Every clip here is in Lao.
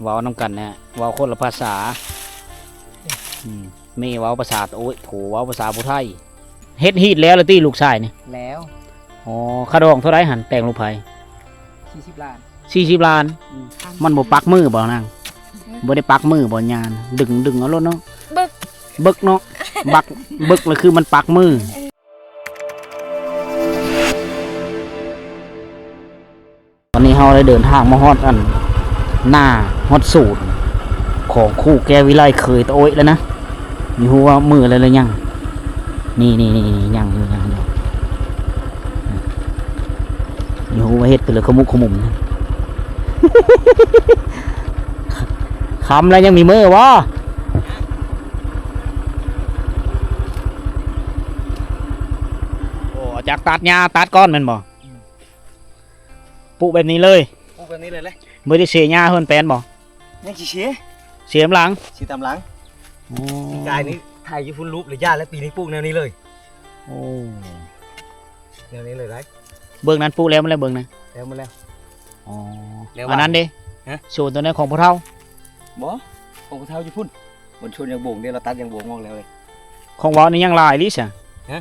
ເວົ້ານຳກັນແຫຼະ ເວົ້າຄົນລະພາສາ. ອືມ ແມ່ເວົ້າພາສາ ໂອ້ຍ ໂຖ ເວົ້າພາສາຜູ້ໄທ. ເຮັດຮີດແລ້ວລະຕິ ລູກຊາຍນີ້? ແລ້ວ. ອໍ ຄ່າດອງເທົ່າໃດຫັ້ນ ແຕ່ງລູກໃຜ? ສີ່ສິບລ້ານ. ສີ່ສິບລ້ານ. ອືມ ມັນບໍ່ປັກມືບໍ່ນາງ? ບໍ່ໄດ້ປັກມືບໍ່ຍານ ດຶງ ດຶງເອົາໂລດເນາະ. ບຶກ ບຶກເນາະ ບັກ ບຶກລະຄືມັນປັກມື. ຕອນນີ້ເຮົາໄດ້ເດີນທາງມາຮອດອັນໜ້າ ຮອດສູນຂອງຄູແກ້ວວິໄລເຄີຍຕາໂອ້ຍແລ້ວນະ. ບໍ່ຮູ້ວ່າມື້ແລ້ວຫຼືຍັງ. ນີ້ໆໆ ຍັງຢູ່ ຍັງຢູ່. ບໍ່ຮູ້ວ່າເຮັດໄປເລີຍຂະມຸກຂະມຸມ. ຄ່ຳແລ້ວຍັງມີມື້ບໍ່? ໂອ້ ຈັກຕັດຫຍ້າຕັດກ່ອນແມ່ນບໍ່? ອືມ ປູກແບບນີ້ເລີຍ? ປູກແບບນີ້ເລີຍແຫຼະ. ບໍ່ໄດ້ເສຫຍ້າເຮືອນແປນບໍ່? ຍັງຊິເສ. ເສຕາມຫຼັງ? ເສຕາມຫຼັງ. ໂອ້ ປີກາຍນີ້ໄຖຢູ່ພຸ້ນ ລູບລະຢາດ ແລະປີນີ້ປູກແນວນີ້ເລີຍ. ໂອ້ ແນວນີ້ເລີຍໄດ໋. ເບື້ອງນັ້ນປູກແລ້ວໝົດແລ້ວ ເບື້ອງນັ້ນ? ແລ້ວໝົດແລ້ວ. ອໍ ແລ້ວ ອັນນັ້ນເດ? ຮະ? ສວນຕົວນັ້ນຂອງພໍ່ເຖົ້າ? ບໍ່ ຂອງພໍ່ເຖົ້າຢູ່ພຸ້ນ. ມັນຊົນຢາງໂບງເດ້ ລະຕັດຢາງໂບງອອກແລ້ວເດ້. ຂອງເວົ້ານີ້ຍັງຫຼາຍລີ້ຊະ. ຮະ?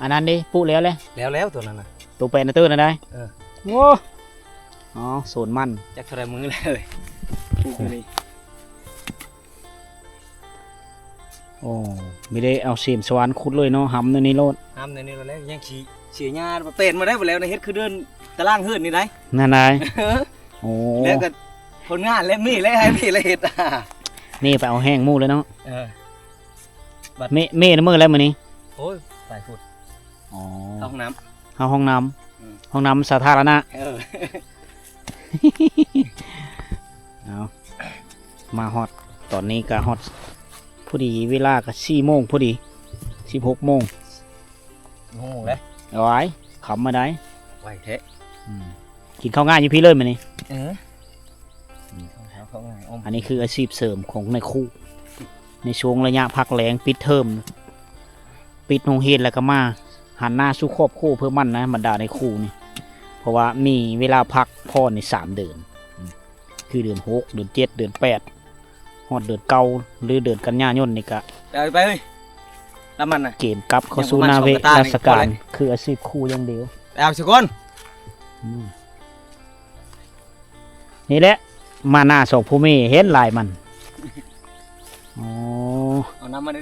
ອັນນັ້ນເດ້ ປູກແລ້ວແຫຼະ? ແລ້ວໆ ຕົວນັ້ນນະ ຕົວແປນເຕີນະໄດ໋. ເອີ ໂອ້ ອໍ ສວນມັນ ຈັກເທົ່າໃດມື້ແລ້ວເລີຍ ປູກຢູ່ນີ້. ໂອ້ ມີແຕ່ເອົາເສມສະຫວັນຂຸດເລີຍເນາະ ຫຳແນວນີ້ໂລດ ຫຳແນວນີ້ໂລດແຫຼະ. ຍັງຊິເສຫຍ້າ ເປັນມາໄດ້ບໍ່ແລ້ວນະ ເຮັດຄືເດີ່ນຕາລ່າງເຮືອນນີ້ໄດ໋ ນັ້ນໄດ໋. ໂອ້ ແລ້ວກໍຜົນງານແລ້ວ ມີແລ້ວໃຫ້ມີແລ້ວເຮັດ ນີ້ໄປເອົາແຮງໝູ່ເລີຍເນາະ. ເອີ ບັດ ເມ ເມນະມື້ແລ້ວມື້ນີ້? ໂອ້ຍ ຫຼາຍພຸ້ນ. ອໍ ເຂົ້າຫ້ອງນ້ຳ ເຂົ້າຫ້ອງນ້ຳ. ອືມ ຫ້ອງນ້ຳສາທາລະນະ. ເອີ ເອົາ ມາຮອດ ຕອນນີ້ກະຮອດພໍດີ ເວລາກະສີ່ໂມງພໍດີ ສິບຫົກໂມງ. ຫົກໂມງແລ້ວ ໂອ້ຍ ຄ່ຳມາໄດ໋ ໄວແທ້. ອືມ ກິນເຂົ້າງານຢູ່ພີ້ເລີຍມື້ນີ້. ເອີ ອືມ ເຂົ້າງານ ອັນນີ້ຄືອາຊີບເສີມຂອງນາຍຄູ ໃນຊ່ວງໄລຍະພັກແລ້ງ ປິດເທີມ ປິດໂຮງຮຽນ ແລ້ວກໍມາຫັນໜ້າສູ່ຄອບຄົວເພື່ອມັນນະ ບັນດານາຍຄູນີ້ ເພາະວ່າມີເວລາພັກຜ່ອນນີ້ສາມເດືອນ ອືມ ຄືເດືອນຫົກ ເດືອນເຈັດ ເດືອນແປດ ຮອດເດືອນເກົ້າ ຫຼື ເດືອນກັນຍາຍົນນີ້ກະ ໄປ ໄປເຮີ້ຍ ລະມັນນະ ກຽມກັບເຂົ້າສູ່ໜ້າເວກ ຍັງປະມານສອງສັບປະດາ ລາຊະການ ນີ້ພໍແລ້ວ ຄືອາຊີບຄູຢ່າງດຽວ. ໄປເອົາຊະກ່ອນ. ອືມ ນີ້ແຫຼະ ມາໜ້າສອງຜົວເມຍ ເຫັນຫຼາຍມັນ. ອໍ ເອົານ້ຳມາເດີ.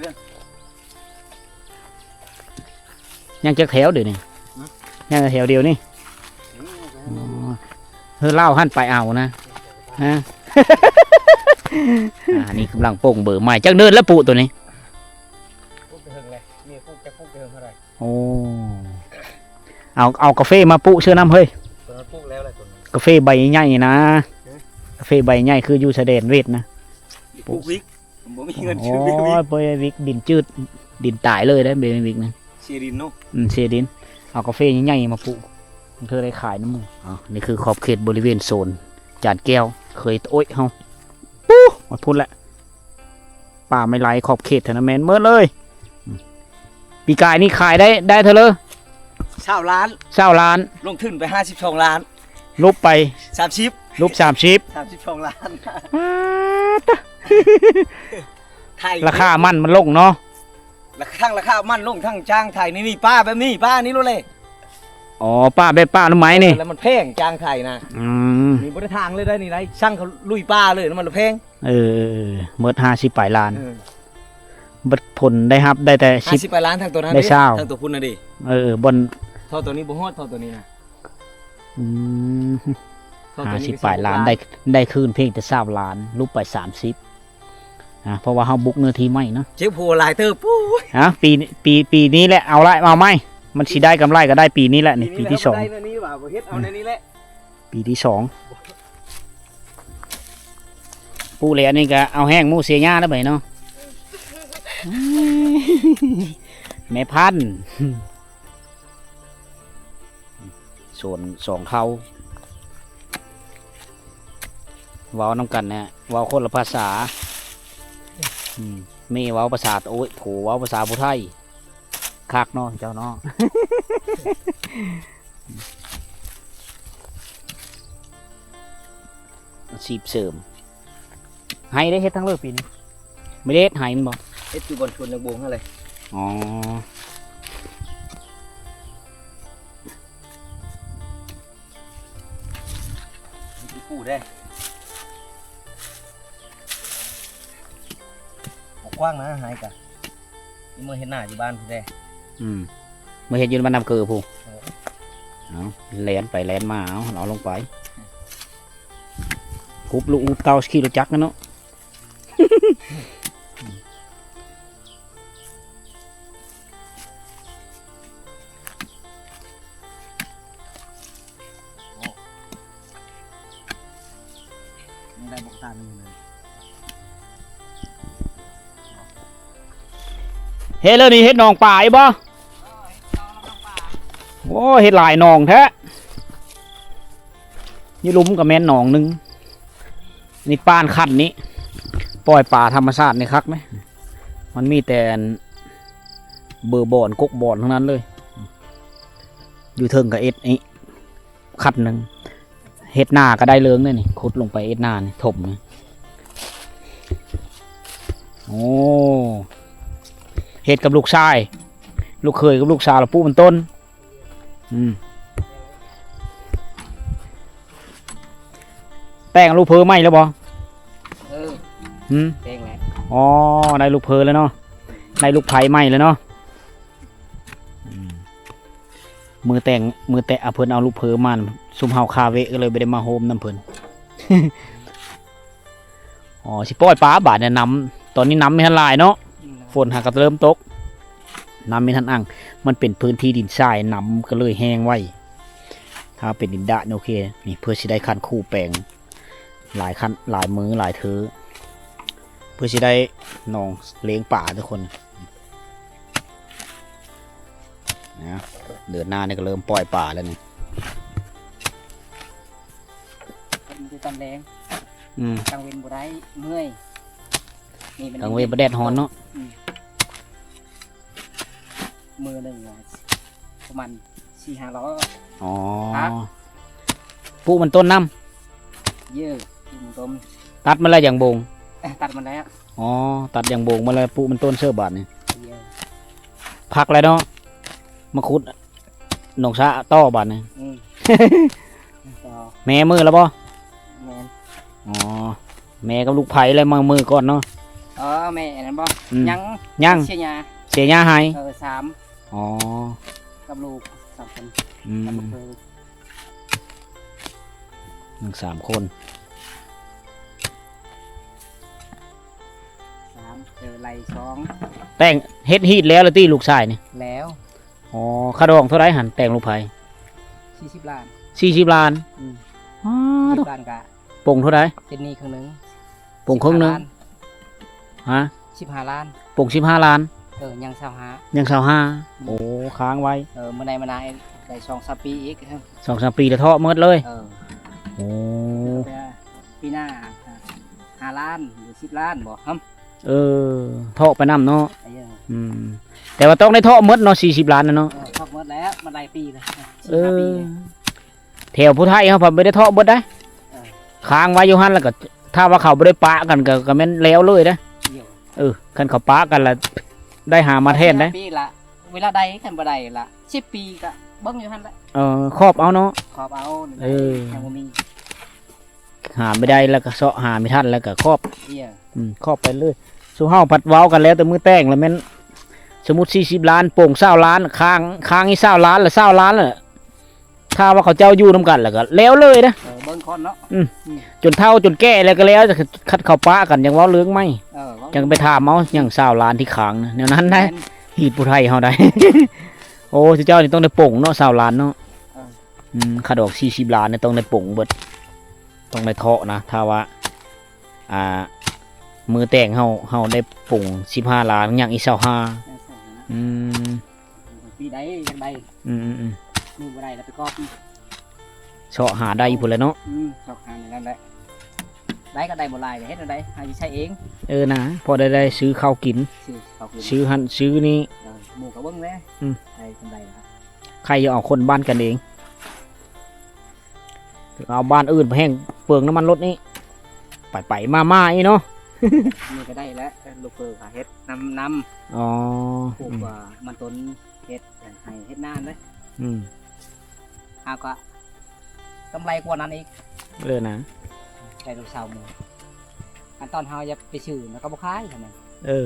ຍັງຈັກແຖວດຽວນີ້? ຫຶ? ຍັງແຖວດຽວນີ້. ອືມ ອໍ ເຮີລາວຫັ້ນໄປເອົານະ ຮະ. ອ່າ ນີ້ກຳລັງປົງເບີໃໝ່. ຈັກເດືອນແລ້ວປູກໂຕນີ້? ປູກແຕ່ເຫິງແລ້ວ ເມຍປູກ ຈັກປູກແຕ່ເຫິງເທົ່າໃດ. ໂອ້ ເອົາ ເອົາກາເຟມາປູກເຊື່ອນຳເຮີ້ຍ. ຕົວນັ້ນປູກແລ້ວແຫຼະ ຕົວນັ້ນ ກາເຟໃບໃຫຍ່ນະ. ຮະ? ກາເຟໃບໃຫຍ່ຄືຢູ່ຊາຍແດນຫວຽດນະ. ປູກວິກ ບໍ່ມີເງິນຊື້ວິກ. ໂອ້ຍ ບໍ່ໄດ້ວິກ ດິນຈືດ ດິນຕາຍເລີຍເດ້ ບໍ່ມີວິກນະ. ເສດິນເນາະ. ອືມ ເສດິນ. ເອົາກາເຟໃຫຍ່ໆມາປູກ ເພື່ອໄດ້ຂາຍນຳໝູ່. ອໍ ນີ້ຄືຂອບເຂດບໍລິເວນໂຊນຈານແກ້ວ ເຄີຍໂອ້ຍເຮົາ ປູ້ ຮອດພຸ້ນແຫຼະ. ປ່າໄມ້ໄຫຼຂອບເຂດແຖວນັ້ນແມ່ນໝົດເລີຍ. ອືມ ປີກາຍນີ້ຂາຍໄດ້ ໄດ້ເທົ່າເລີ? ຊາວລ້ານ. ຊາວລ້ານ. ລົງທຶນໄປຫ້າສິບສອງລ້ານ. ຫຼຸບໄປ ສາມສິບ. ຫຼຸບສາມສິບ. ສາມສິບສອງລ້ານ. ປາດຕະ ລາຄາມັນມັນລົງເນາະ. ລາຄາ ທັງລາຄາມັນລົງ ທັງຈ້າງໄຖ. ນີ້ ນີ້ ປ່າແບບນີ້ ປ່ານີ້ໂລດເລີຍ. ອໍ ປ່າແບບປ່າໜໍ່ໄມ້ນີ້ ແລ້ວມັນແພງ ຈ້າງໄຖນະ. ອືມ ນີ້ບໍ່ໄດ້ທາງເລີຍໄດ໋ ນີ້ໄດ໋ ຊ່າງເຂົາລຸຍປ່າເລີຍ ມັນລະແພງ. ເອີ ໝົດຫ້າສິບປາຍລ້ານ. ເອີ ບັດຜົນໄດ້ຮັບໄດ້ແຕ່ສິບ ຫ້າສິບປາຍລ້ານ ທັງຕົວນັ້ນ ໄດ້ຊາວ ທັງຕົວພຸ້ນນະເດ. ເອີ ບ່ອນ ທໍ່ຕົວນີ້ບໍ່ຮອດ ທໍ່ຕົວນີ້ນະ. ອືມ ຫ້າສິບປາຍລ້ານ ໄດ້ ໄດ້ຄືນພຽງແຕ່ຊາວລ້ານ ຫຼຸບໄປສາມສິບ ນະ ເພາະວ່າເຮົາບຸກເນື້ອທີ່ໃໝ່ເນາະ. ເຈັບຫົວຫຼາຍເຕີບ ປູ້ຍ. ຮະ? ປີ ປີ ປີນີ້ແຫຼະ ເອົາລະ ເອົາໃໝ່ ມັນຊິໄດ້ກຳໄລກໍໄດ້ປີນີ້ແຫຼະ. ນີ້ ປີທີສອງ ເຮົາໄດ້ແນວນີ້ວ່າ ບໍ່ເຮັດ ເອົາແນວນີ້ແຫຼະ. ອືມ ປີທີສອງ ປູກແລ້ວນີ້ກໍເອົາແຮງໝູ່ເສຍຫຍ້າແລ້ວບາດນີ້ເນາະ. ແມ່ພັນ ສວນສອງເຖົ້າ ເວົ້ານຳກັນແຫຼະ ເວົ້າຄົນລະພາສາ. ອືມ ແມ່ເວົ້າພາສາ ໂອ້ຍ ໂຖ ເວົ້າພາສາຜູ້ໄທ. ຄັກເນາະເຈົ້າເນາະ. ອາຊີບເສີມ ໄຮ່ໄດ້ເຮັດທັງເລີປີນີ້? ບໍ່ໄດ້ເຮັດໄຮ່ແມ່ນບໍ່? ເຮັດຢູ່ບ່ອນສວນນາໂບງຫັ້ນແຫຼະ. ອໍ ເຮັດຢູ່ພູເດ້. ບໍ່ກວ້າງນະ ໄຮ່ກະ ນີ້ເມືອເຮັດນາຢູ່ບ້ານພຸ້ນເດ້. ອືມ ເມືອເຮັດຢູ່ບ້ານນ້ຳເກີພຸ້ນ. ເອີ ເອົາ ແລ່ນໄປແລ່ນມາ ເອົາ ເອົາລົງໄປ. ຮຸບລູກຮຸບເຕົ້າຂີ່ລົດຈັກຫັ້ນເນາະ. ເຮັດແລ້ວນີ້ ເຮັດໜອງປາອີກບໍ່? ໂອ້ ເຮັດຫຼາຍໜອງແທ້. ຢູ່ລຸ່ມກໍແມ່ນໜອງໜຶ່ງ. ນີ້ປານຄັນນີ້ ປ່ອຍປາທຳມະຊາດນີ້ຄັກເດ້. ມັນມີແຕ່ອັນເບີບ່ອນ ກົກບ່ອນທັງນັ້ນເລີຍ. ຢູ່ເທິງກໍເອັດອີກຄັນໜຶ່ງ. ເຮັດນາກໍໄດ້ເລີງເດ້ນີ້ ຂຸດລົງໄປເຮັດນານີ້ ຖົມນີ້. ໂອ້ ເຮັດກັບລູກຊາຍ ລູກເຂີຍກັບລູກສາວ ລະປູກມັນຕົ້ນ. ອືມ ແຕ່ງລູກເພີໃໝ່ແລ້ວບໍ່? ເອີ ຫືມ ແຕ່ງແລ້ວ. ອໍ ໄດ້ລູກເພີແລ້ວເນາະ ໄດ້ລູກໃພ້ໃໝ່ແລ້ວເນາະ. ອືມ ມື້ແຕ່ງ ມື້ແຕ່ງ ອາ ເພິ່ນເອົາລູກເພີມາ ຊຸມເຮົາຄາເວະ ກໍເລີຍບໍ່ໄດ້ມາໂຮມນຳເພິ່ນ. ອໍ ຊິປ່ອຍປາບາດນີ້ ນ້ຳ ຕອນນີ້ນ້ຳຍັງບໍ່ທັນຫຼາຍເນາະ. ອືມ ຝົນຫາກໍເລີ່ມຕົກ ນ້ຳຍັງບໍ່ທັນອັ່ງ. ມັນເປັນພື້ນທີ່ດິນຊາຍ ນ້ຳກໍເລີຍແຫ້ງໄວ. ຖ້າເປັນດິນດະນີ້ໂອເຄ. ນີ້ເພື່ອຊິໄດ້ຄັນຄູ່ແປງ ຫຼາຍຄັນ ຫຼາຍມື້ຫຼາຍເທີ ເພື່ອຊິໄດ້ໜອງລ້ຽງປາທຸກຄົນ. ນະ ເດືອນໜ້ານີ້ກໍເລີ່ມປ່ອຍປາແລ້ວນີ້. ມັນຄືຕອນແລງ. ອືມ ກາງເວັນບໍ່ໄດ້ ເມື່ອຍ. ນີ້ມັນ ກາງເວັນບໍ່ແດດຮ້ອນເນາະ. ອືມ ມື້ໜຶ່ງປະມານສີ່ຫ້າລໍ້. ອໍ ປູກມັນຕົ້ນນຳ. ເຢີ ປູກມັນຕົ້ນ. ຕັດມາແລ້ວຢາງໂບງ? ຕັດມາແລ້ວ. ອໍ ຕັດຢາງໂບງມາແລ້ວ ປູກມັນຕົ້ນເສີບບາດນີ້. ເຢີ ພັກແລ້ວເນາະ ມາຂຸດໜອງສະຕໍ່ບາດນີ້. ອືມ ຕໍ່. ແມ່ມື້ແລ້ວບໍ່? ແມ່ນ. ອໍ ແມ່ກັບລູກໃພ້ແລ້ວ ມາມື້ກ່ອນເນາະ. ອໍ ແມ່ອັນນັ້ນບໍ່? ອືມ ຍັງ ຍັງ ເສຍຫຍ້າ ເສຍຫຍ້າໃຫ້. ເອີ ສາມ. ອໍ ກັບລູກສາມຄົນ. ອືມ ກັບລູກເຂີຍ ຍັງສາມຄົນ. ສາມ ເອີ ໄລ່ສອງ. ແຕ່ງ ເຮັດຮີດແລ້ວລະຕິ ລູກຊາຍນີ້? ແລ້ວ. ອໍ ຄ່າດອງເທົ່າໃດຫັ້ນ ແຕ່ງລູກໃພ້? ສີ່ສິບລ້ານ. ສີ່ສິບລ້ານ. ອືມ ອໍ ສີ່ສິບລ້ານກະ ປົງເທົ່າໃດ? ຕິດໜີ້ເຄິ່ງໜຶ່ງ. ປົງເຄິ່ງໜຶ່ງ. ສິບຫ້າລ້ານ. ຮະ? ສິບຫ້າລ້ານ. ປົງສິບຫ້າລ້ານ. ເອີ ຍັງຊາວຫ້າ. ຍັງຊາວຫ້າ. ອືມ ໂອ້ ຄ້າງໄວ້. ເອີ ມື້ໃດມານາໄດ້ສອງສາມປີອີກ. ສອງສາມປີແລ້ວເທາະໝົດເລີຍ. ເອີ ໂອ້ ປີໜ້າຫ້າລ້ານ ຫຼື ສິບລ້ານບໍ່ຫຳ? ເອີ ເທາະໄປນຳເນາະ. ເອີ ອືມ ແຕ່ວ່າຕ້ອງໄດ້ເທາະໝົດເນາະ ສີ່ສິບລ້ານນະເນາະ. ເອີ ເທາະໝົດແລ້ວ ມັນຫຼາຍປີແລ້ວ. ເອີ ສິບຫ້າປີ. ແຖວຜູ້ໄທເຮົາພັດບໍ່ໄດ້ເທາະເບິດໄດ໋. ເອີ ຄ້າງໄວ້ຢູ່ຫັ້ນ ແລ້ວກໍຖ້າວ່າເຂົາບໍ່ໄດ້ປະກັນ ກໍ ກໍແມ່ນແລ້ວເລີຍເດ້. ເອີ ຄັນເຂົາປະກັນລະໄດ້ຫາມາແທນໄດ໋. ເວລາໄດ້ ຄັນບໍ່ໄດ້ລະສິບປີກໍເບິ່ງຢູ່ຫັ້ນແຫຼະ. ເອີ ຄອບເອົາເນາະ. ຄອບເອົາ. ເອີ ຍັງບໍ່ມີ. ຫາບໍ່ໄດ້ແລ້ວກໍເຊາະຫາບໍ່ທັນແລ້ວກໍຄອບ. ເອີ ອືມ ຄອບໄປເລີຍ. ຊຸມເຮົາພັດເວົ້າກັນແລ້ວແຕ່ມື້ແຕ່ງລະແມ່ນ ສົມມຸດສີ່ສິບລ້ານ ໂປ່ງຊາວລ້ານ ຄ້າງ ຄ້າງອີກຊາວລ້ານລະ ຊາວລ້ານລະ. ຖ້າວ່າເຂົາເຈົ້າຢູ່ນຳກັນລະກໍແລ້ວເລີຍນະ. ເອີ ເບິ່ງກ່ອນເນາະ. ອືມ ອືມ ຈົນເຖົ້າຈົນແກ່ແລ້ວກໍແລ້ວ. ຄັນເຂົາປະກັນຈັ່ງເວົ້າເລື່ອງໃໝ່. ເອີ ເວົ້າ ຈັ່ງໄປຖາມເອົາຫຍັງຊາວລ້ານທີ່ຄ້າງນະ ແນວນັ້ນໄດ໋. ແມ່ນ ຮີດຜູ້ໄທເຮົາໄດ໋. ໂອ້ ເຈົ້ານີ້ຕ້ອງໄດ້ປົງເນາະ ຊາວລ້ານເນາະ. ເອີ ອືມ ຄ່າດອກສີ່ສິບລ້ານນີ້ຕ້ອງໄດ້ປົງເບິດ ຕ້ອງໄດ້ເທາະນະ. ຖ້າວ່າ ອ່າ ມື້ແຕ່ງເຮົາ ເຮົາໄດ້ປົງສິບຫ້າລ້ານ ຍັງອີກຊາວຫ້າ. ອືມ ປີໃດຈັ່ງໃດ. ອືມໆໆ ມື້ບໍ່ໄດ້ລະໄປກອບ. ເຊາະຫາໄດ້ພຸ້ນແຫຼະເນາະ. ອືມ ເຊາະຫານັ້ນແຫຼະ ໄດ້ກໍໄດ້ບໍ່ຫຼາຍ ເຮັດແນວໃດ ຫາຢູ່ໃຊ້ເອງ. ເອີນະ ພໍໄດ້ ໄດ້ຊື້ເຂົ້າກິນ ຊື້ເຂົ້າກິນ ຊື້ຫັ້ນຊື້ນີ້. ເອີ ໝູ່ກໍເບິ່ງແຫຼະ. ອືມ ໄດ້ຈັ່ງໃດລະ ໃຄຢູ່ເອົາຄົນບ້ານກັນເອງ. ເອົາບ້ານອື່ນໄປແຮ່ງເປືອງນ້ຳມັນລົດນີ້ ໄປໆມາໆອີກເນາະ. ນີ້ກໍໄດ້ແລ້ວ ເອີ ລູກເຂີຫາເຮັດນຳ ນຳ ອໍ ປູກ ອືມ ວ່າມັນຕົ້ນ ເຮັດໄຮ່ເຮັດນາເດ້ ອືມ ເຮົາກໍກຳໄລກວ່ານັ້ນອີກ ເອີ ນະ ໄດ້ລູກຊາວມື້ ອັນຕອນເຮົາຢາກໄປຊື້ມັນກໍບໍ່ຂາຍເທົ່ານັ້ນ ເອີ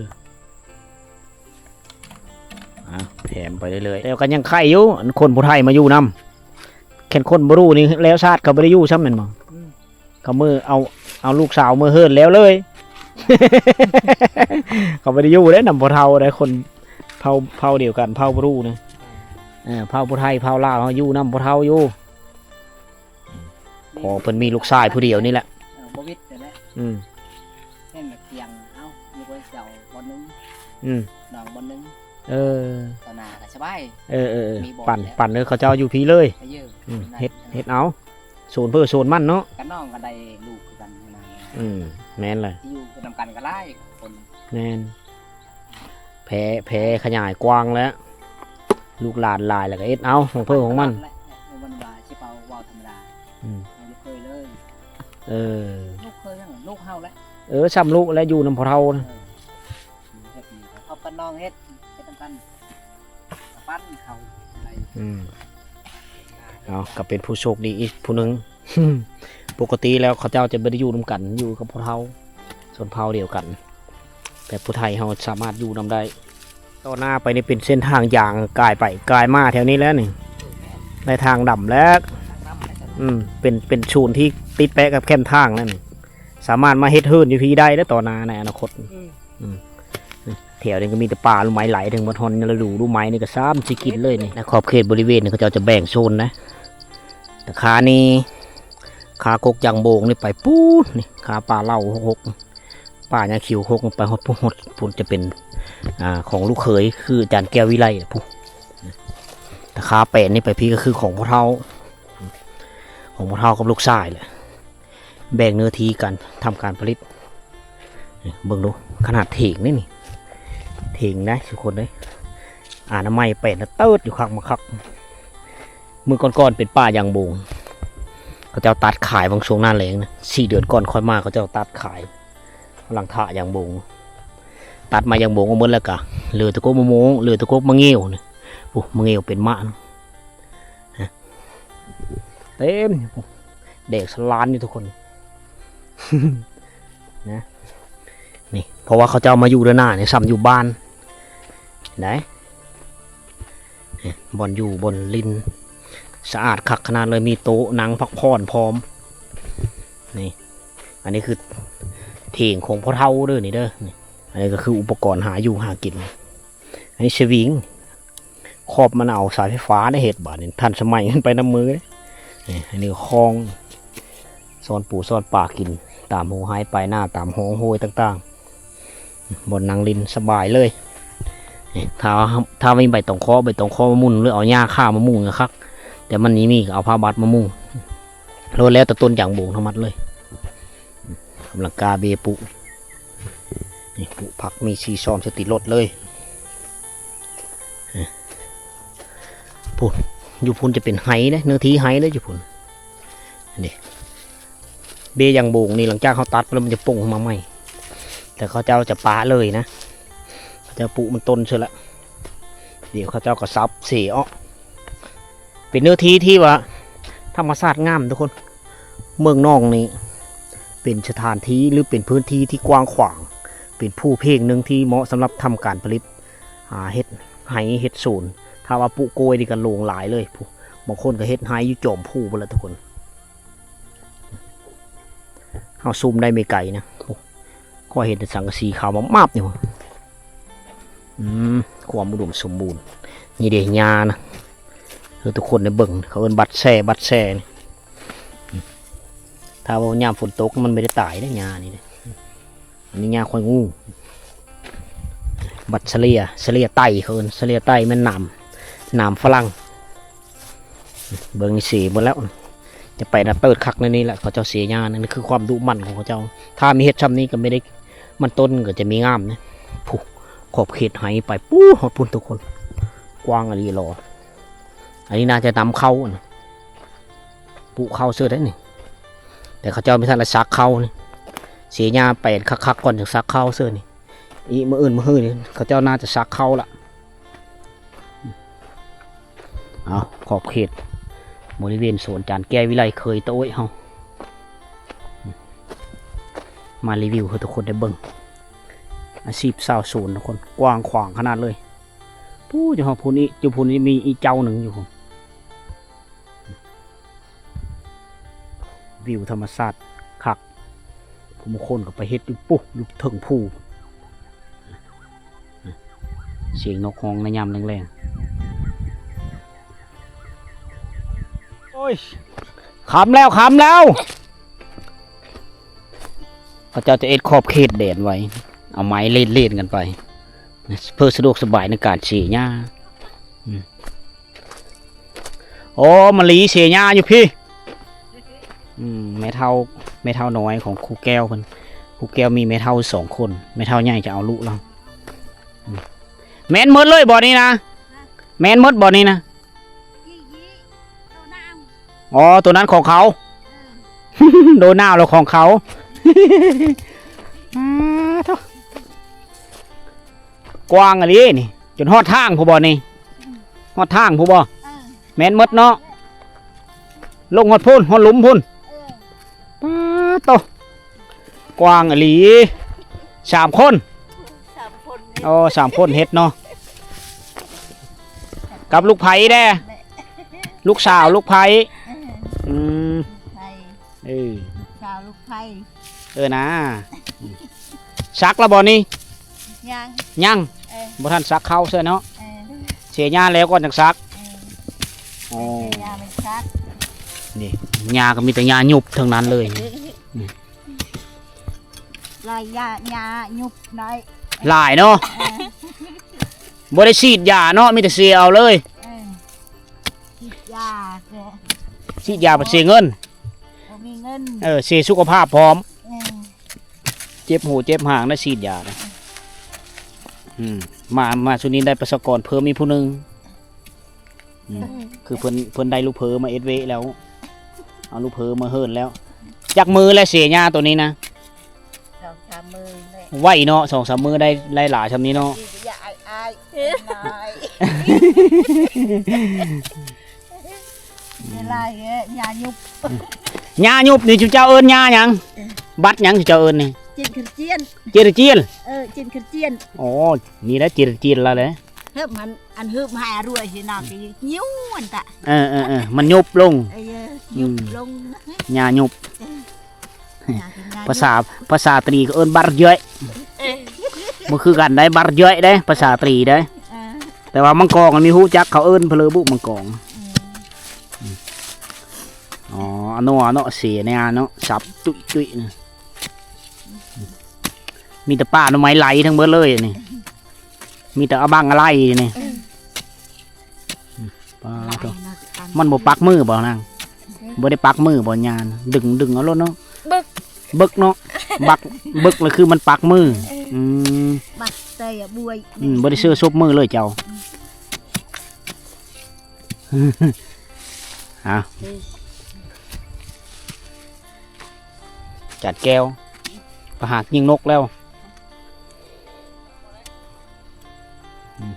ອ່າ ແຖມໄປເລື້ອຍໆ ແຕ່ກໍຍັງໄຄຢູ່ ອັນຄົນຜູ້ໄທມາຢູ່ນຳ ແມ່ນຄົນບໍ່ຮູ້ນີ້ແລ້ວຊາດກໍບໍ່ໄດ້ຢູ່ຊ້ຳແມ່ນບໍ່? ອືມ ເຂົາເມືອເອົາ ເອົາລູກສາວເມືອເຮືອນແລ້ວເລີຍ ເຂົາບໍ່ໄດ້ຢູ່ເດ້ນຳພໍ່ເຖົ້າເດ້ ຄົນເຜົ່າ ເຜົ່າດຽວກັນ ເຜົ່າບຣູນະ ເອີ ເຜົ່າຜູ້ໄທ ເຜົ່າລາວເຮົາຢູ່ນຳພໍ່ເຖົ້າຢູ່ ພໍເພິ່ນມີລູກຊາຍຜູ້ດຽວນີ້ແຫຼະ ເອີ ບໍ່ວິດແຫຼະ ອືມ ເຫັນແບບທຽງ ເອົ້າ ມີຄົນເຈົ້າບ່ອນໜຶ່ງ ອືມ ນ້ອງບ່ອນໜຶ່ງ ເອີ ຕາໜ້າກໍສະບາຍ ເອີໆ ມີບ່ອນ ປັ່ນ ແລ້ວ ປັ່ນເດີ ເຂົາເຈົ້າຢູ່ພີ້ເລີຍ ເອີ ອືມ ເຮັດ ເຮັດເອົາ ໂຊນເພິ່ນໂຊນມັນເນາະ ກັບນ້ອງກໍໄດ້ລູກຄືກັນນະ ອືມ ແມ່ນແຫຼະ ຢູ່ນຳກັນກໍຫຼາຍຄົນ ແມ່ນ ແຜ່ ແຜ່ຂະຫຍາຍກວ້າງແລ້ວ ລູກຫຼານຫຼາຍແລ້ວກໍເຮັດເອົາຂອງເພິ່ນຂອງມັນ ແລ້ວມັນວ່າຊິເວົ້າ ເວົ້າທຳມະດາ ອືມ ໃຫ້ລູກເຂີຍເລີຍ ເອີ ລູກເຂີຍຫຍັງ ລູກເຮົາແຫຼະ ເອີ ຊ່ຳລູກແຫຼະ ຢູ່ນຳພໍ່ເຖົ້ານະ ເອີ ເຮັດນີ້ກໍເອົາກັບນ້ອງເຮັດ ເຮັດນຳກັນ ປັນເຂົາໄດ້ ອືມ ເອົາ ກໍເປັນຜູ້ໂຊກດີອີກຜູ້ໜຶ່ງ ປົກກະຕິແລ້ວເຂົາເຈົ້າຈະບໍ່ໄດ້ຢູ່ນຳກັນ ຢູ່ກັບພວກເຮົາຊົນເຜົ່າດຽວກັນ ແຕ່ຜູ້ໄທເຮົາສາມາດຢູ່ນຳໄດ້ ຕໍ່ໜ້າໄປນີ້ເປັນເສັ້ນທາງຢາງກາຍໄປກາຍມາແຖວນີ້ແຫຼະນີ້ ໄດ້ທາງດຳແລ້ວ ອືມ ເປັນ ເປັນໂຊນທີ່ຕິດແປະກັບແຄມທາງນັ້ນ ສາມາດມາເຮັດເຮືອນຢູ່ພີ້ໄດ້ເດ້ຕໍ່ໜ້າໃນອະນາຄົດ ອືມ ອືມ ແຖວນີ້ກໍມີແຕ່ປ່າ ລູກໄມ້ໄຫຼ ເຖິງໝົດຮອດລະດູລູກໄມ້ນີ້ກໍຊ້ຳຊິກິນເລີຍນີ້ ໃນຂອບເຂດບໍລິເວນນີ້ເຂົາເຈົ້າຈະແບ່ງໂຊນນະ ແຕ່ຄານີ້ ຄາກົກຢາງໂບງນີ້ໄປປູ້ນນີ້ ຄາປ່າເຫຼົ່າຫົກ ປ່າຫຍ້າຂຽວຫົກ ໄປຮອດພຸ້ນ ຮອດພຸ້ນຈະເປັນ ອ່າ ຂອງລູກເຂີຍ ຄືອາຈານແກ້ວວິໄລພຸ້ນ ແຕ່ຄາແປນນີ້ໄປພີ້ກໍຄືຂອງພໍ່ເຖົ້າ ຂອງພໍ່ເຖົ້າກັບລູກຊາຍແຫຼະ ແບ່ງເນື້ອທີ່ການທຳການຜະລິດ ນີ້ເບິ່ງດູ ຂະໜາດຖຽງນີ້ນີ້ ຖຽງໄດ໋ທຸກຄົນເອີຍ ອະນາໄມແປນນະ ເຕີດຢູ່ຄັກມາຄັກ ມື້ກ່ອນໆເປັນປ່າຢາງໂບງ ເຂົາເຈົ້າຕັດຂາຍບາງຊ່ວງໜ້າແລ້ງນະ ສີ່ເດືອນກ່ອນຂ້ອຍມາ ເຂົາເຈົ້າຕັດຂາຍ ຫຼັງຖາຢາງໂບງ ຕັດມາຢາງໂບງເອົາໝົດແລ້ວກະ ເຫຼືອແຕ່ກົກມະມ່ວງ ເຫຼືອແຕ່ກົກມະງຽວນີ້ ໂອ້ ມະງຽວເປັນໝາກນະ ເຕັມ ແດກສະຫຼານຢູ່ທຸກຄົນ ນະ ນີ້ ເພາະວ່າເຂົາເຈົ້າມາຢູ່ດ້ານໜ້ານີ້ ຊ່ຳຢູ່ບ້ານໄດ໋ ນີ້ ບ່ອນຢູ່ບ່ອນຫຼິ້ນ ສະອາດຄັກຂະໜາດເລີຍ ມີໂຕະນັ່ງພັກຜ່ອນພ້ອມ ນີ້ ອັນນີ້ຄືຖຽງຂອງພໍ່ເຖົ້າເດີນີ້ເດີ ນີ້ ອັນນີ້ກໍຄືອຸປະກອນຫາຢູ່ຫາກິນ ອັນນີ້ສະວິງ ຂອບມັນເອົາສາຍໄຟຟ້າໄດ້ເຮັດ ບາດນີ້ທັນສະໄໝ ໄປນຳມືເດ້ ນີ້ ອັນນີ້ຄອງ ຊ້ອນປູຊ້ອນປາກິນ ຕາມຮູໄຮ່ປາຍນາ ຕາມຮ່ອງຫ້ວຍຕ່າງໆ ບ່ອນນັ່ງຫຼິ້ນສະບາຍເລີຍ ນີ້ ຖ້າ ຖ້າມີໃບຕອງເຄາະ ໃບຕອງເຄາະມາມຸງ ຫຼືເອົາຫຍ້າຄາມາມຸງກໍຄັກ ແຕ່ມັນບໍ່ມີ ກໍເອົາຜ້າບັດມາມຸງ ໂລດ ແລ້ວແຕ່ຕົ້ນຢາງໂບງທັງໝົດເລີຍ ກຳລັງກ້າເບ້ປຸ ນີ້ ປຸຜັກມີສີ່ຊ້ອມສະຕິລົດເລີຍ ພຸ້ນ ຢູ່ພຸ້ນຈະເປັນໄຮ່ເດ້ ເນື້ອທີ່ໄຮ່ເດ້ຢູ່ພຸ້ນ ນີ້ ເບ້ຢາງໂບງນີ້ ຫຼັງຈາກເຮົາຕັດໄປແລ້ວມັນຈະປົ່ງຂຶ້ນມາໃໝ່ ແຕ່ເຂົາເຈົ້າຈະປະເລີຍນະ ເຂົາເຈົ້າປຸມັນຕົ້ນເສີດລະ ດຽວເຂົາເຈົ້າກໍສັບເສອອກ ເປັນເນື້ອທີ່ທີ່ວ່າທຳມະຊາດງາມທຸກຄົນ ເມືອງໜອງນີ້ເປັນສະຖານທີ່ ຫຼື ເປັນພື້ນທີ່ທີ່ກວ້າງຂວາງ ເປັນພູເພງໜຶ່ງທີ່ເໝາະສຳລັບທຳການຜະລິດ ຫາເຮັດໄຮ່ເຮັດສວນ ຖ້າວ່າປູກກ້ວຍນີ້ກໍໂລ່ງຫຼາຍເລີຍ ຜູ້ ບາງຄົນກໍເຮັດໄຮ່ຢູ່ຈອມພູພຸ້ນແຫຼະທຸກຄົນ ເຮົາຊູມໄດ້ໄກໆນະ ໂອ້ ຂ້ອຍເຫັນແຕ່ສັງກະສີຂາວໝາບໆຢູ່ ອືມ ຄວາມອຸດົມສົມບູນ ນີ້ເດ້ຫຍ້ານະ ຄືທຸກຄົນໄດ້ເບິ່ງ ເຂົາເອີ້ນບັດແຊ ບັດແຊນີ້ ຖ້າວ່າຍາມຝົນຕົກມັນບໍ່ໄດ້ຕາຍເດ້ຫຍ້ານີ້ເດ້ ອັນນີ້ຫຍ້າຂ້ອຍງູ ບັດສະເລຍ ສະເລຍໄຕ້ ເຂົາເອີ້ນສະເລຍໄຕ້ ແມ່ນໜາມ ໜາມຝຣັ່ງ ເບິ່ງນີ້ເສໝົດແລ້ວ ຈະໄປນະເຕີດຄັກໃນນີ້ແຫຼະ ເຂົາເຈົ້າເສຫຍ້າ ນັ້ນຄືຄວາມດຸໝັ່ນຂອງເຂົາເຈົ້າ ຖ້າມີເຮັດຊ່ຳນີ້ກໍບໍ່ໄດ້ ມັນຕົ້ນກໍຈະມີງາມເດ້ ຜູ້ ຂອບເຂດໄຮ່ໄປປູ້ຮອດພຸ້ນທຸກຄົນ ກວ້າງອີ່ຫຼີຫຼໍ ອັນນີ້ໜ້າຈະນຳເຂົ້າ ປູກເຂົ້າເສີດໄດ໋ນີ້ ແຕ່ເຂົາເຈົ້າມີທັນລະສັກເຂົ້ານີ້ ເສຍຫຍ້າແປນຄັກໆກ່ອນ ຈັ່ງສັກເຄົ້າເສີນີ້. ອີກມື້ອື່ນມື້ຮືນີ້ ເຂົາເຈົ້າໜ້າຈະສັກເຄົ້າລະ. ເອົາ ຂອບເຂດບໍລິເວນສວນຈານແກ້ວວິໄລ ເຄີຍຕະໂອ້ຍເຮົາ ມາຣີວິວໃຫ້ທຸກຄົນໄດ້ເບິ່ງ ອາຊີບຊາວສວນ ທຸກຄົນ ກວ້າງຂວາງຂະໜາດເລີຍ. ປູ້ ຢູ່ຮອດພຸ້ນອີກ ຢູ່ພຸ້ນນີ້ມີອີກເຈົ້າໜຶ່ງຢູ່ພຸ້ນ. ວິວທຳມະຊາດຄັກ ຜູ້ບາງຄົນກໍໄປເຮັດຢູ່ປຸ້ ຢູ່ເທິງພູ. ສຽງນົກຮ້ອງໃນຍາມແລງໆ. ໂອ້ຍ ຄ່ຳແລ້ວ ຄ່ຳແລ້ວ. ເຂົາເຈົ້າຈະເຮັດຂອບເຂດແດນໄວ້ ເອົາໄມ້ເລດໆກັນໄປ ເພື່ອສະດວກສະບາຍໃນການເສຍຫຍ້າ. ອືມ ໂອ້ ມາລີເສຍຫຍ້າຢູ່ພີ້. ອືມ ແມ່ເຖົ້າ ແມ່ເຖົ້ານ້ອຍຂອງຄູແກ້ວເພິ່ນ ຄູແກ້ວມີແມ່ເຖົ້າສອງຄົນ ແມ່ເຖົ້າໃຫຍ່ຈະເອົາລູກລາວ. ອືມ ແມ່ນໝົດເລີຍບ່ອນນີ້ນະ? ແມ່ນໝົດບ່ອນນີ້ນະ? ອໍ ໂຕນັ້ນຂອງເຂົາ. ໂດນໜາວແລ້ວຂອງເຂົາ. ອາ ໂທ້ ກວ້າງອີ່ຫຼີນີ້ ຈົນຮອດທາງພຸ້ນບໍ່ນີ້? ຮອດທາງພຸ້ນບໍ່? ເອີ ແມ່ນໝົດເນາະ ລົງຮອດພຸ້ນ ຮອດຫຼຸມພຸ້ນ. ເອີ ປາດໂທ້ ກວ້າງອີ່ຫຼີ. ສາມຄົນ ສາມຄົນນີ້ ໂອ້ ສາມຄົນເຮັດເນາະ ກັບລູກໃພ້ແດ່? ແມ່ ລູກສາວລູກໃພ້. ເອີ ອືມ ລູກໃພ້ ເອີ ສາວລູກໃພ້. ເອີນາ ສັກແລ້ວບໍ່ນີ້? ຍັງ ຍັງ ເອີ ບໍ່ທັນສັກເຄົ້າເທື່ອເນາະ. ເອີ ເສຍຫຍ້າແລ້ວກ່ອນຈັ່ງສັກ. ເອີ ໂອ້ ເສຍຫຍ້າແລ້ວສັກ. ນີ້ຫຍ້າກໍມີແຕ່ຫຍ້າຍຸບທັງນັ້ນເລີຍ. ຫຼາຍຫຍ້າ ຫຍ້າຍຸບໄດ້ຫຼາຍເນາະ. ເອີ ບໍ່ໄດ້ສີດຢາເນາະ ມີແຕ່ເສຍເອົາເລີຍ. ເອີ ສີດຢາກໍ ສີດຢາໄປເສຍເງິນ ບໍ່ມີເງິນ. ເອີ ເສຍສຸຂະພາບພ້ອມ. ເອີ ເຈັບຫູເຈັບຫາງໄດ້ສີດຢານະ. ອືມ ມາ ມາຊຸດນີ້ໄດ້ປະຊາກອນເພີ່ມອີກຜູ້ໜຶ່ງ. ອືມ ເອີ ຄືເພິ່ນ ເພິ່ນໄດ້ລູກເພີມາເຮັດເວະແລ້ວ ເອົາລູກເພີມາເຮີນແລ້ວ. ຈັກມື້ແລ້ວເສຍຫຍ້າໂຕນີ້ນະ? ສອງສາມມື້ແລ້ວ. ໄວເນາະ ສອງສາມມື້ໄດ້ ໄດ້ຫຼາຍຊ່ຳນີ້ເນາະ. ຢ່າອາຍໆ ຫຼາຍແທ້ ຫຍ້າຍຸບ. ຫຍ້າຍຸບນີ້ ເຈົ້າເອີ້ນຫຍ້າຫຍັງ? ບັດຫຍັງເຈົ້າເອີ້ນນີ້? ຈີນຂະຈຽນ ຈີນຂະຈຽນ. ເອີ ຈີນຂະຈຽນ. ອໍ ນີ້ແຫຼະຈີນຂະຈຽນລະແຫຼະ. ເຮີບມັນ ອັນເຮີບໃຫ້ອາລວຍຊິນະ ກໍຍູ້ມັນຕະ. ເອີໆໆ ມັນຍຸບລົງ. ເອີ ອືມ ຍຸບລົງ ຫຍ້າຍຸບ. ເອີ ຫຍ້າ ຫຍ້າຍຸບ. ພາສາ ພາສາຕຣີກໍເອີ້ນບັດເຢຍ. ເອີ ບໍ່ຄືກັນໄດ໋ ບັດເຢຍໄດ໋ ພາສາຕຣີໄດ໋. ເອີ ແຕ່ວ່າມັງກອງມັນມີຮູ້ຈັກ ເຂົາເອີ້ນເພີເລີບຸມັງກອງ. ອືມ ອໍ ອາໂນ ອາໂນ ເສຍແນວເນາະ ສັບຕຸ້ຍໆນະ. ມີແຕ່ປ່າໜໍ່ໄມ້ໄຫຼທັງເບິດເລີຍນີ້. ມີແຕ່ອະບັງອະໄລນີ້. ປາດໂທ້ ມັນບໍ່ປັກມືບໍ່ນາງ? ບໍ່ໄດ້ປັກມືບໍ່ຍານ? ດຶງ ດຶງເອົາໂລດເນາະ. ເບິກ ເບິກເນາະ ບັກ ເບິກລະຄືມັນປັກມື. ອືມ ບັກແຕ່ບວຍ. ອືມ ບໍ່ໄດ້ເຊື່ອສົບມືເລີຍເຈົ້າ. ເອົາ ຈານແກ້ວ ໄປຫາຍິງນົກແລ້ວ. ອືມ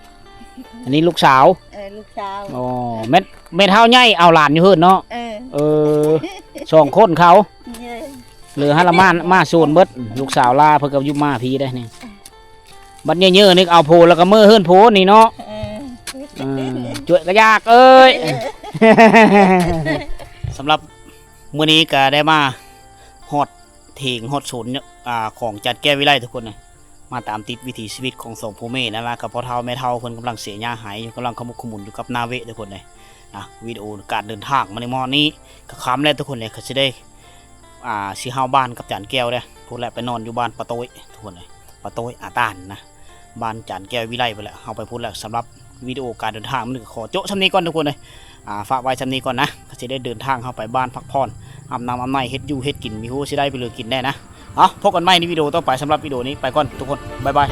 ອັນນີ້ລູກສາວ. ເອີ ລູກສາວ. ອໍ ແມ່ນ ແມ່ເຖົ້າໃຫຍ່ເອົາຫຼານຢູ່ເຮືອນເນາະ. ເອີ ເອີ ສອງຄົນເຂົາ. ເອີ ເຫຼືອຫັ້ນລະມາ ມາໂຊນເບິດ. ລູກສາວລາເພິ່ນກໍຢູ່ມາພີ້ໄດ໋ນີ້. ບັດເຍີໆນີ້ເອົາໂພລະກະເມືອເຮືອນໂພນີ້ເນາະ. ເອີ ເອີ ຈວຍກະຢາກເອີຍ. ເອີ ສຳລັບມື້ນີ້ກະໄດ້ມາຮອດ ເຖິງຮອດສວນ ອາ ຂອງຈານແກ້ວວິໄລທຸກຄົນເອີຍ. ມາຕາມຕິດວິຖີຊີວິດຂອງສອງພໍ່ແມ່ນັ້ນລະ ກັບພໍ່ເຖົ້າແມ່ເຖົ້າເພິ່ນກຳລັງເສຍຫຍ້າໄຮ່ຢູ່ ກຳລັງຂະໝຸກຂະໝຸນຢູ່ກັບນາເວະທຸກຄົນເອີຍ. ນະ ວິດີໂອການເດີນທາງມື້ນີ້ມາຮອດນີ້ກໍຄ່ຳແລ້ວທຸກຄົນເອີຍ. ກໍຊິໄດ້ ອ່າ ຊິເຮົາບ້ານກັບຈານແກ້ວເດ້ ພຸ້ນແຫຼະ ໄປນອນຢູ່ບ້ານປາໂຕ້ຍທຸກຄົນເອີຍ ປາໂຕ້ຍອາຕານນະ ບ້ານຈານແກ້ວວິໄລພຸ້ນແຫຼະ ເຮົາໄປພຸ້ນແຫຼະ. ສຳລັບວິດີໂອການເດີນທາງມື້ນີ້ກໍຂໍໂຈະຊ່ຳນີ້ກ່ອນທຸກຄົນເອີຍ. ອ່າ ຝາກໄວ້ຊ່ຳນີ້ກ່ອນນະ ກໍຊິໄດ້ເດີນທາງເຮົາໄປບ້ານພັກຜ່ອນ ອາບນ້ຳອາບໃນ ເຮັດຢູ່ເຮັດກິນ ມີຮູ້ຊິໄດ້ໄປເລີກິນແດ່ນະ. ເອົາ ພົບກັນໃໝ່ໃນວິດີໂອຕໍ່ໄປ. ສຳລັບວິດີໂອນີ້ໄປກ່ອນທຸກຄົນ ບາຍບາຍ.